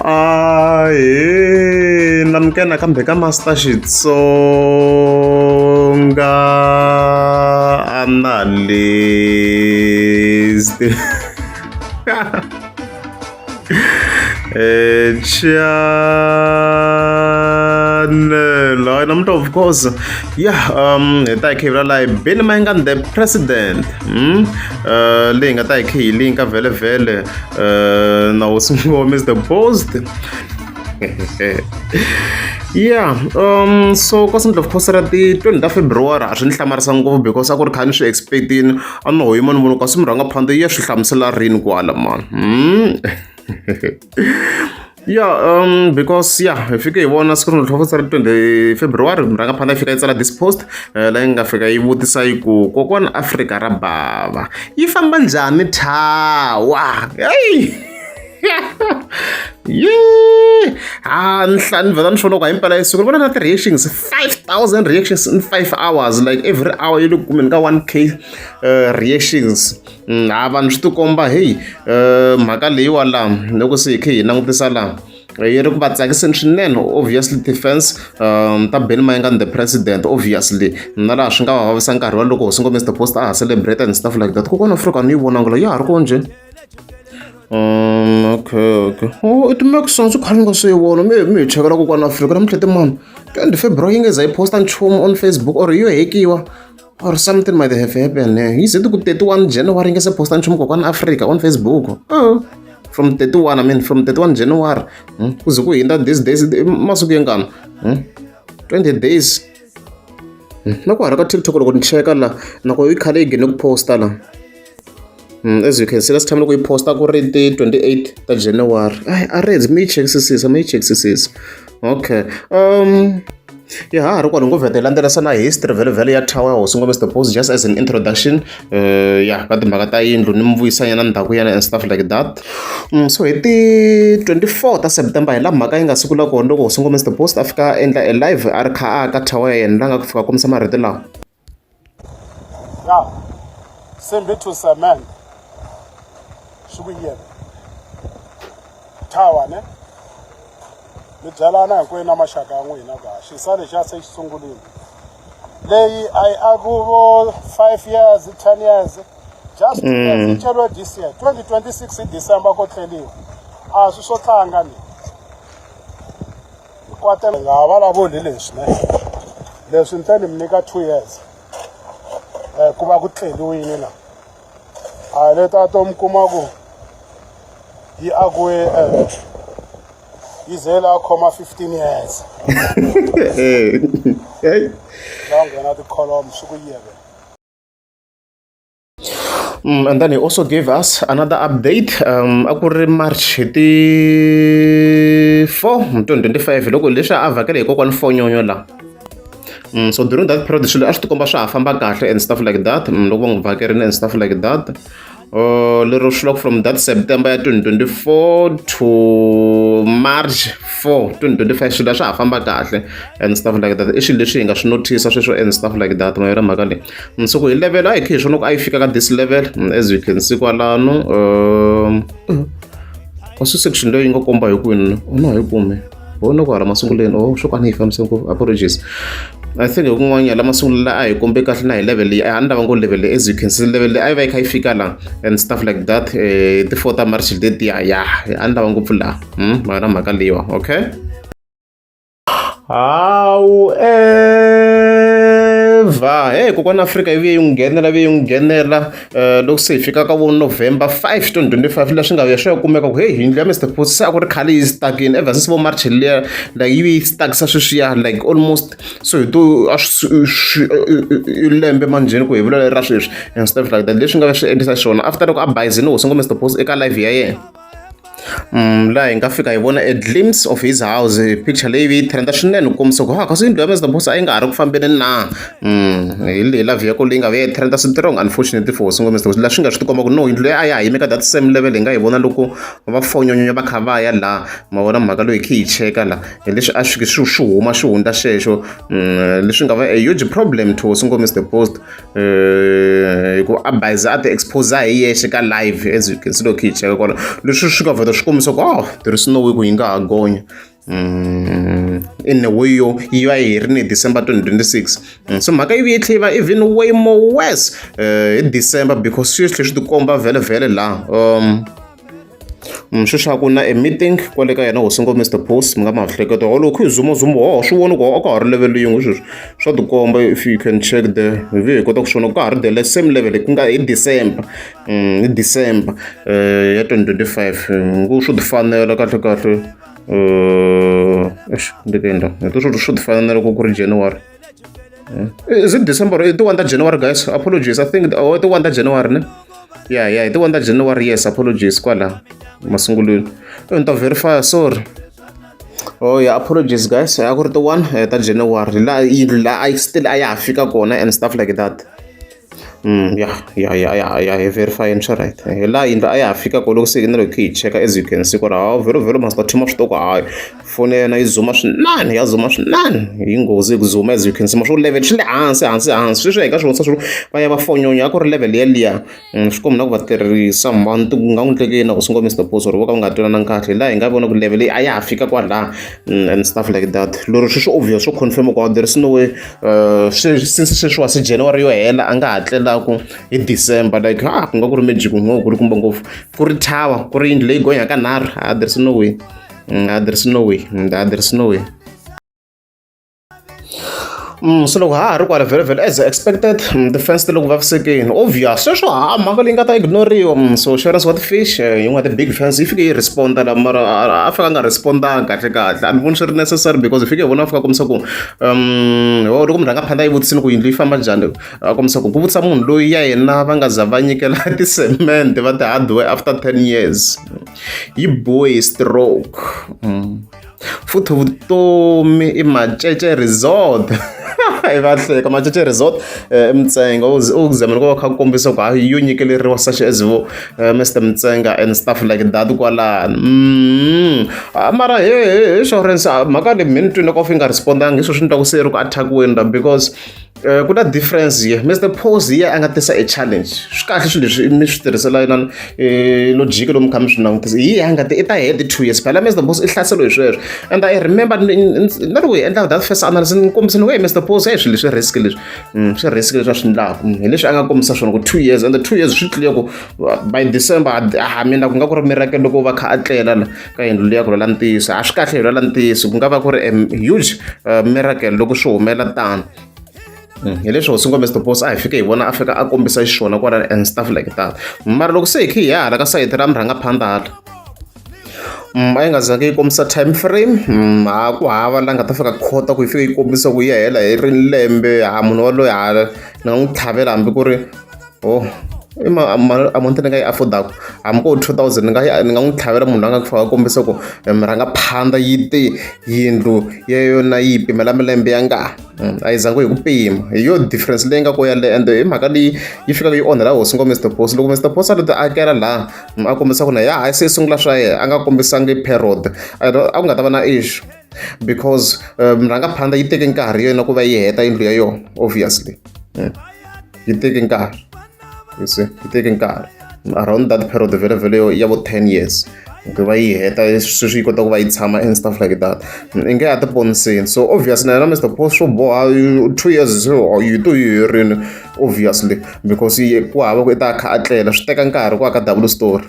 Ahee namukela nakambe ka Master Xitsonga Analyst channel hayi namuntlha of course yeah hi ta hi kha hi vula laha hi Benny Mayengani the president leyi nga ta hi kha hi linka vhele vhele na hosi Ngome is the post yeah so ka of course ra ti 20 ta February a swi ni hlamarisa ngopfu because a ku ri kha ni swi expect-ini a ni ho yima ni vona kasi murhangaphandle yi ya swi hlamusela rini kwala man. Yeah, because yeah, hi fike hi vona siku rin'we ra 20 February murhangaphandle yi fika yi tsala this post leyi nga fika yi vutisa yi ku kokwana Afrika ra bava yi famba njhani thawa heyi ye ha ni ni vhela ni swi vona ku himpela yi siku ni vona na ti-reactions 5000 reactions in 5 hours, like every hour yi le ku kumeni ka 1K reactions. Ha vanhu swi tikomba heyi mhaka leyiwa la loko se hi kha hi langutisa la yi ri ku va tsakiseni swinene, obviously ti-fans ta Benny Mayengani the president, obviously na laha swi nga va vavisa nkarhi wa loko hosi Ngome the post a ha celebrate and stuff like that. Kokwana Afrika ni yi vonanga la ya ha ri kona njhe? Okay. Oh, it makes sense. Khale ni nga se yi vona. Mi hi chekela kokwana Afrika namuntlha timani 20 February yi nge za yi posta nchumu on Facebook or yo hekiwa or something might have happened. Yi ze ku 31 January yi nge se posta nchumu kokwana Afrika on Facebook. Oh. From 31, I mean from 31 January. Ku ze ku hindza these days masiku yengana. 20 days. Na ku hala ka TikTok loko ni cheka la nako yi khale yi gine ku posta la. As you can see, last time loko yi posta ku ri ti 28 ta January. Ai a redzi mi yi chekisisisa, mi yi chekisisisa. Okay. Ya ha ri kwala ngo vheta hi landzelerisa na history vhele vhele ya tower ya hosi Ngome the post just as an introduction ya ka timhaka ta yindlu ni mi vuyisa nyana ndzhaku yana and stuff like that. So hi ti 24 ta September hi laha mhaka yi nga sungula kona loko hosi Ngome the post a fika a endla a live a ri kha a aka tower ya yena la nga fika kombisa marito lawa. Ya simbi to cement swi ku yini tower ne mi byelana hinkwenu na maxaka ya n'wina ku xisa lexiya se xi sungulile leyi a yi aku vo 5 years 10 years just 2 years yi ceriwe this year 2026 hi December ko tleliwa a swi swo tlanga ni kwatela nga ha vulavuli leswi ne leswi ni te ni mi nyika 2 years ku va ku tleliwile la a leta to mi kuma ku yi akiwe yi ze la khoma 15 years la nghena tikholomu swi ku yeve. And then he also gave us another update. A ku ri March hi ti 4 2025 loko leswi a vhakele hi kokwani Fonyonyo la. So during that period swilo a swi tikomba swa ha famba kahle and stuff like that. Loko va n'wi vhakerini and stuff like that. Lero swi vula from that September ya 2024 to March 4 2025 swilo a swa ha famba kahle and stuff like that. I swilo leswi hi nga swi notice sweswo and stuff like that ma yona mhaka leyi. So ku hi level a hi khe hi swona ku a yi fika ka this level as you can see kwalano kasi section leyi yi nga komba hi kwini u na hi kumi vona ku hala masunguleni oh swo ka ni yi fambise ngopfu, apologies. I think hi kun'wanyana la masungulo la a hi kombe kahle na hi level leyi a ni lava ngo level leyi, as you can see level leyi a yi va yi kha yi fika la and stuff like that ti 4 ta March letiya ya a ni lava ngopfu laha ma yona mhaka leyiwa. Okay. However, hey kokwana Afrika yi vuye yi n'wi nghenela vuye yi n'wi nghenela loko se hi fika ka vo November 5 2025 leswi nga vuya swi ya kumeka ku hey yindlu ya Mr Post se a ku ri khale yi stuck-ini ever since vo March liya like yi yi stuckisa sweswiya like almost so hi to a swi i lembe manjheni ku hi vula ra sweswi and stuff like that leswi nga va swi endlisa xiswona after loko a bayizini hosi Ngome Mr Post eka live ya yena. Laha hi nga fika hi vona a glimpse of his house picture leyi yi trenda swinene ku kombisa ku ha kasi yindlu ya Mr Boss a yi nga ha ri ku fambeni na hi leyi love ya ko leyi nga vuya yi trenda strong unfortunately for hosi Mr Boss laha swi nga swi tikomba ku no yindlu leyi a ya ha yimi ka that same level hi nga yi vona loko va fonyonyonya va kha va ya laha ma vona mhaka loyi hi kha hi cheka la hi leswi a swi swi huma xihundla xexo leswi nga va a huge problem to hosi Mr Post hikuva a bayiza a ti expose hi yexe ka live as you can see loko hi cheka kwala leswi swi nga vheta. Swi kombisa ku, oh, there is no way ku yi nga ha gonya in a way yo yi va yi herile hi December 2026. So mhaka yi vuye yi tlhela yi va even way more worse hi December, because swi tlhe swi tikomba vhele vhele laha sweswi a ku na a meeting kwale ka yena hosi ngo Mr Post. Mi nga ma hleketa ho loko hi zuma zuma ho swi vona ku a ka ha ri level yin'we sweswi, swa tikomba. If you can check there, hi ve hi kota ku swi vona ku ka ha ri the same level, ku nga hi December, hi December ya 2025. Ngo swo ti fanela kahle kahle, eish, ndzi endla hi to swo ti fanela loko ku ri January. Is it December? I ti 1 ta January, guys. Apologies. I think, oh, ti 1 ta January, ne? Yeah, ti 1 ta January. Yes, apologies kwala masungulweni. Ni ta verify, sorry. Oh yeah, apologies, guys. A ku ri ti 1 ta January la yindlu la a still a ya ha fika kona and stuff like that. Yeah, hi verify swi right. Hi laha yindlu a ya ha fika kona loko se na loko hi cheka, as you can see ku ri hawu vhelo vhelo Master Team swi tiva ku hayi, foni ya yena yi zuma swinene, ya zuma swinene, yi nghozi ku zuma. As you can see, ma swo level swi le hansi hansi hansi. Sweswi hi nga swi vonisa swi va ya va fonyonya, a ku ri level yeliya. Swi komba na ku vatirhisa ku nga n'wi tlekeni na ku sungula Mr Post or vo ka va nga twanananga kahle. Laha hi nga vona ku level leyi a ya ha fika kwalaha and stuff like that. Lero swi swi obvious, swo confirm ku there is no way, since sweswiwa se January yo hela, a nga ha tlelaku hi December. Like, ah, ku nga ku ri magic ngo ku ri kumba ngopfu, ku ri tower, ku ri yindlu leyi gonyaka nharhu. Ah, there is no way. Ah, there is no way. Ah, there is no way. So loko ha ha ri kwala vhele vhele, as expected, ti-fans ti le ku vavisekeni, obvious. Sweswo ha mhaka leyi nga ta ignoriwa. So Shares wa ti-fish, yin'wana ti-big fans, yi fike yi responda la, mara a fika a nga respondanga kahle kahle. A ni voni swi ri necessary, because hi fike hi vona a fika a kombisa ku loko murhangaphandla yi vutisini ku yindlu yi famba njhani, a kombisa ku ku vutisa munhu loyi ya yena va nga za va nyikela tisemente va ti-hardware after 10 years, yi bohe stroke. Futhi vutomi i Macece Resort, i va hleka Macece Resort Mtsenga u zama loko va kha kombisa ku hayi, yo nyikeleriwa such as vo Mr Mtsenga and stuff like that kwalano. Mara he insurance mhaka leyi mina ni twini loko yi nga respondangi hi swona swi ni twa ku se ri ku attackiweni la, because ku na difference ye Mr Post ye a nga tisa a challenge. Swi kahle swilo leswi mi swi tirhisela inani logic lomu kha mi swi langutisa hi ye a nga ti i ta heti 2 years. Phela Mr Post i hlaselo hi sweswo, and I remember na loko hi endla that first analysis, ni kombisa ni ku, hey, Mr Post, hey, swilo leswi risk leswi, swi risk leswi a swi endlaku hi leswi a nga kombisa swona ku 2 years, and the 2 years swi clear ku by December, a mina ku nga ku ri miracle loko va kha a tlela la ka yindlu liya. Ku lwela ntiyiso a swi kahle, hi lwela ntiyiso, ku nga va ku ri a huge miracle loko swi humela tano. Hi leswi hosi ngo Mr Post a hi fike hi vona a fika a kombisa xona kwala and stuff like that. Mara loko se hi khe hi ya hala ka sayiti ra murhangaphandla hala, a yi nga zangi yi kombisa time frame. Ha ku hava la nga ta fika khota ku yi fika yi kombisa ku yi ya hela hi ri lembe. Ha munhu waloye ha ni nga n'wi tlhavela hambi ku ri, oh, i amount ni nga yi affordaku, hambi ko 2000, ni nga n'wi tlhavela munhu la nga fika a kombisa ku murhangaphandla yi te yindlu ya yona yi pimela malembe ya nga. A yi zangi hi ku pima. Hi yo difference leyi nga ko yaleyo, and hi mhaka leyi yi fikaka yi onhela hosi ngo Mr Post. Loko Mr Post a lo ti akela laha, a kombisa ku na ya hayi, se sungula swa yena, a nga kombisangi period, a ku nga ta va na issue, because murhangaphandla yi teke nkarhi yona ku va yi heta yindlu ya yona. Obviously yi teke nkarhi, you see, yi teke nkarhi around that period vhele vhele ya vo 10 years ku va yi heta. Sweswi yi kota ku va yi tshama and stuff like that, i nge a ti poniseni. So obviously na yena Mr Post swo boha 2 years se yi to yi herini, obviously, because ku hava ku i ta kha a tlela. Swi teka nkarhi ku aka double story,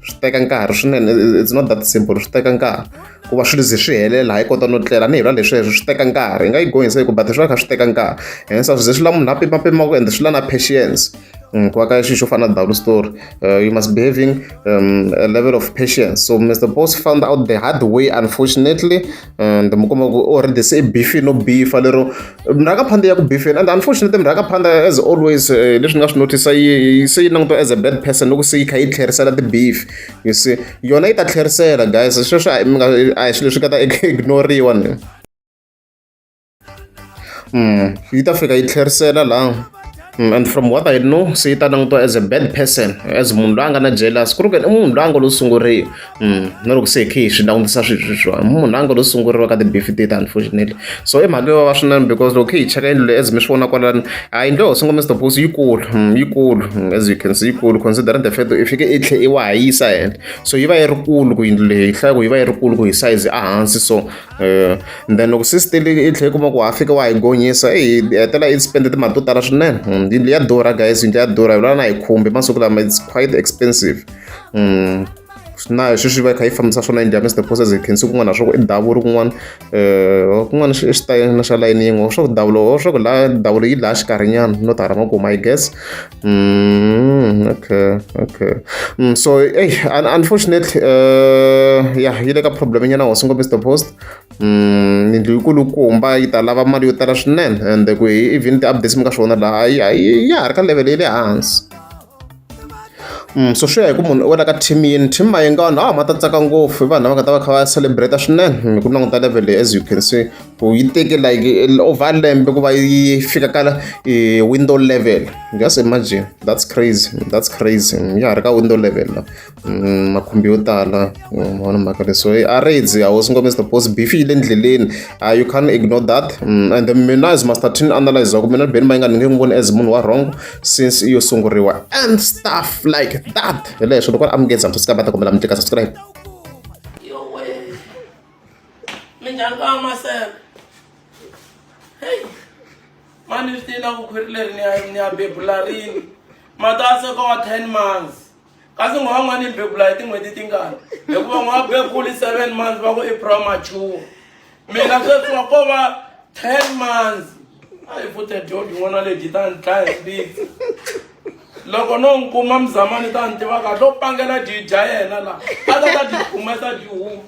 swi teka nkarhi swinene. It's not that simple. Swi teka nkarhi ku va swilo ze swi helela, hi kota no tlela ni hi lwa lesweswo. Swi teka nkarhi, hi nga yi gonyisa hi ku but swi va kha swi teka nkarhi. Hence swi ze swi lava munhu a pimapimaka ende swi lava na patience. Ku aka xilo xo fana na double story, you must be having a level of patience. So Mr Post found out the hard way, unfortunately, and mi kuma ku already se beef no beefa lero murhangaphandle ya ku beefeni. And unfortunately, murhangaphandle, as always, leswi ni nga swi notice, yi se yi langutiwa as a bad person loko se yi kha yi tlherisela ti-beef. You see, yona yi ta tlherisela, guys. Sweswo a hi swilo leswi nga ta ignoriwa ni. Yi ta fika yi tlherisela laha. And from what I know, se yi ta langutiwa as a bad person, as munhu loyi a nga na jealous. Ku ri ku i munhu loyi a nga lo sunguriwa. Na loko se hi khe hi swi langutisa sweswiwani, munhu loyi a nga lo sunguriwa ka ti-beef teti, unfortunately. So i mhaka yo vava swinene because loko khe hi cheka yindlu leyi, as mi swi vona kwalani, a yindlu ya hosi Mr Post yikulu, yikulu, as you can see, yikulu considering the fact i fike i tlhe i wa ha yisa henhla. So yi va yi ri kulu ku yindlu leyi hi hlaya ku yi va yi ri kulu ku hi size a hansi. So then loko se still i tlhela i kuma ku ha fika wa yi gonyisa, eyi hetelela i spend timali to tala swinene. Yindlu ya durha, guys, yindlu ya durha. Hi vulavula na hi khumbi masiku lama, it's quite expensive. Na sweswi va kha yi fambisa swona yindlu ya Mr Post, as hi khensi kun'wana swa ku i davula kun'wana, kun'wana i xitayele xa layini yin'we swa ku davulo swa ku laha davulo yi laha xikarhi nyana, no ta makuma, I guess. Okay. So hey, unfortunately, yeah, yi le ka problem nyana hosi ngo Mr Post. Yindlu yikulukumba yi ta lava mali yo tala swinene, and ku hi even ti-updates mi nga swi vona laha ya ha ri ka level ya le hansi. So swi ya hi ku munhu u wela ka team yini. Team Mayengani, a ma ta tsaka ngopfu, i vanhu lava nga ta va kha va celebrate swinene hi ku languta level leyi. As you can see, ku yi teke like over lembe ku va yi fika ka window level. Just imagine, that's crazy, that's crazy. Ya ha ri ka window level la. Makhumbi yo tala vona mhaka leyi. So a redzi a hosi ngo Mr Post, beef yi le ndleleni, you can't ignore that. And then mina as Master Tin analyze ku mina Benny Mayengani ni nge n'wi voni as munhu wa wrong since yo sunguriwa and stuff like that. Hi leswo loko a mi ngeza subscribe, ta kombela mi tlika subscribe. Yowe. Minjhani ka Masebe? Hey. Mani swi tiva ku khwiri leri ni ya bebula rini. Mata se ko wa 10 months. Kasi n'wana n'wana ni bebula hi tin'hweti tingani? Hikuva n'wana bebuli 7 months va ku i premature. Mina sweswi wa ko va 10 months. Ayi futhi dyondzo yin'wana leyi ta ni dlaya hi mbitsi. Loko no n'wi kuma mzamani ta ni tiva kahle, u pangela dyi dya yena la. A ta ta dyi humesa dyi huma.